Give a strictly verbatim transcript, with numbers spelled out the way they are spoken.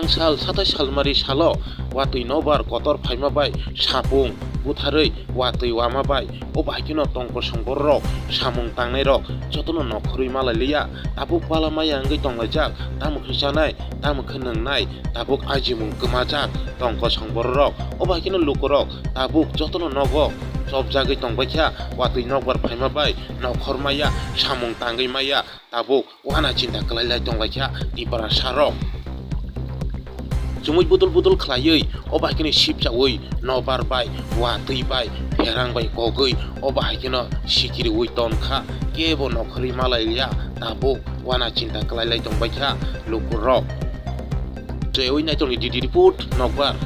Sal satai salmari salo watwi nokbar kotor phaima bai sapung butharwi watwi wama bai, o bahai kheno tongkosong bororok samung tangnairok jotono nokhorwi malailiya, tabuk pala maya wngwi tonglaijak, tamo khe chanai, tamo khe nwngnai, tabuk ajimung kwmajak tongkosong bororok. O bahai kheno lukurok tabuk jotono nogo chopjagwi tongbaikha, watwi nokbar phaima bai nokhor maya, samung tangwi maya, tabuk wana chinta kwlailai tonglaikha Tiprasarok. Chumui budul budul khlaiwi o bahai kheno sipchaui nokbar bai, watwi bai, pherang bai kogwi o bahai kheno sikiriui tonkha, kebo nokhorwi malailiya, tabuk wana chinta kwlailai tongbaikha lukurok. Twiwi naitongni D D report, nokbar.